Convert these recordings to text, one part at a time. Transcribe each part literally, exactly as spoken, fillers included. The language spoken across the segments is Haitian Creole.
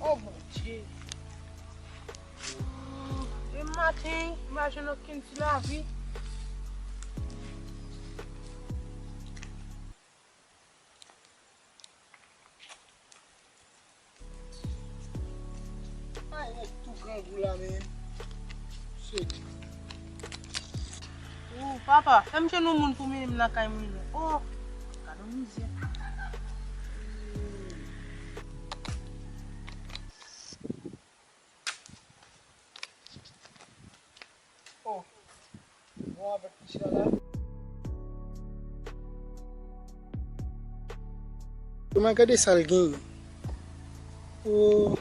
Oh, Bondye. Depi maten, m pa jwenn okenn ti lavi. Ay, nèg tou grangou la, men. Shit. Oh, papa, fè m jwenn yon moun pou mennen m lakay mwen non. Oh, gad yon mizè. Oh. Bon, avèk ti chè la. Kòman gade sa l genyen? Oh.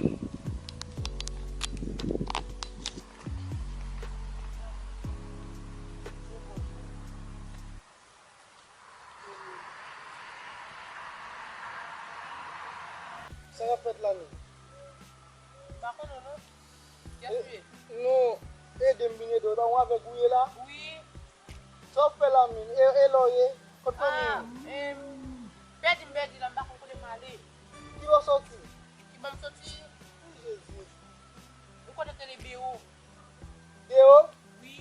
Sa k ap fèt la menm? M pa konnen non. Kiyès ou ye? Non, ede m vin ede w. E pa yon avèg ou ye la? Wi. Sa w ap fè la menm? E, e la w ye? Kot fanmi w? Ah, em, pèdi m pèdi la, m pa konn kote m ale. Ki bò w soti? Ki bò m soti? Wi, Jezi. Ou kote k rele Bewo? Bewo? Wi.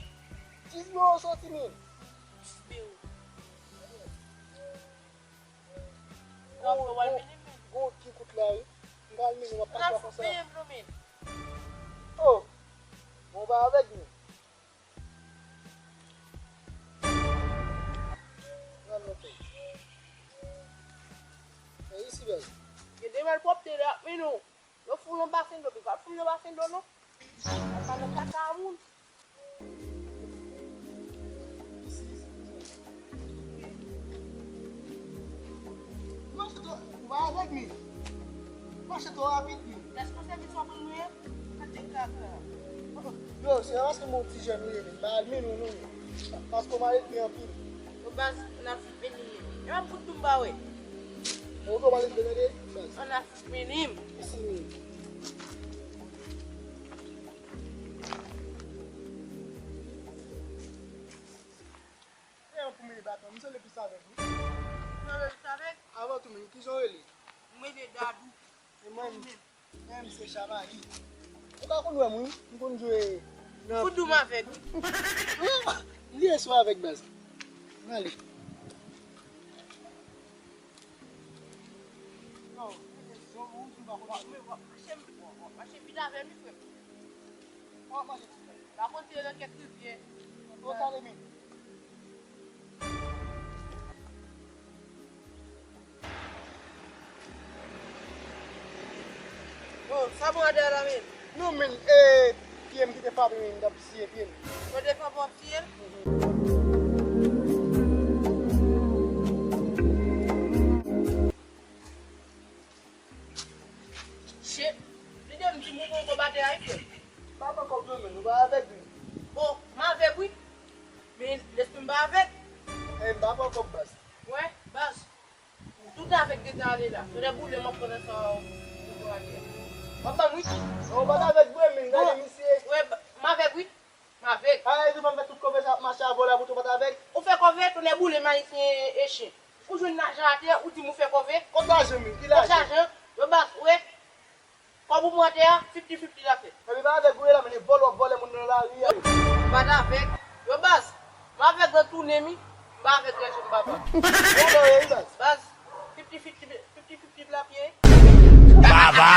Jis Bewo w soti menm? Jis Bewo. Gon, gon, gon ki kout la wi. M pral mennen w, m ap pase w konsa. Oh! Bon, w pa avèg nou. Nan non peyi. Peyi si bèl. Gen de malpwòpte la, men nou. Yo foule yon basen dlo, pi pa foule yon basen dlo non. Sa pa nan kaka a moun. Mache twò, ou pa avèk mi. Mache twò rapid mi. Èske w sèvis w ap ann mwen? Gade kaka. Yo, se pa paske m yon ti jèn ou ye, men m pa admin ou non. Paske w mal elve anpil. Yo baz, ann ap fout vini ye. E m ap fout tou m pa wè. Ou tou mal elve tande, baz. Ann ap fout vini m. Isi menm. E yon pou mini baton, misye le plis avèk wi. Misye le plis avèk? Avan tou, men kijan w rele? Mwen rele Dadou. E mwen menm? Mwen menm se Chamayi. Ou ka konn wè m wi, m konn jwe nan. Fout dou m avèk wi. Li esou avèk baz. Ann ale. Yo, mwen se zon rouj, m pa konn. Mwen w ap mache, w ap mache vit avè m wi frè m. W ap manje ti frè. Pa konte nan kèk rivyè. Yo, tande men. Bon, sa bon atè a la men? Non men, e, pye m ki te frape men, m t ap siye pye m. Ou te frape w ap siye l? Shit. Li te m di m ou gon kòb atè a wi frè. M pa pran kòb non men, nou pa avèg wi. Oh, m avèg wi. Men lespri m pa avèg. E m pa pran kòb baz. Wè, baz. Tout avèg de tan ale la. Sou lè boule m ap pran nan sa ou pran atè a. W ap ban m wi. Ou pa t avèg vre men, gade misye. Wè, m avèg wi. M avèg. Ay, tou pa fè tout kòve sa ap mache avè w la pou tou pa t avèg. Ou fè kòve, tonnè boule m ayisyen e chen. Ou jwenn lajan atè, ou di m ou fè kòve. Kot lajan men? Ki lajan? Kot lajan? Yo baz, wè. Kòb ou pran atè a, fifty fifty l ap fè. Epi pa avèg ou ye la, men e vòlè w ap vòlè moun nan lari a. M pa t avèg. Yo baz, m avèg nan tounen m wi. M pa avèg nan je m papa. Vòlè w ye wi baz. Baz, fifty fifty, fifty fifty l ap ye. Baba.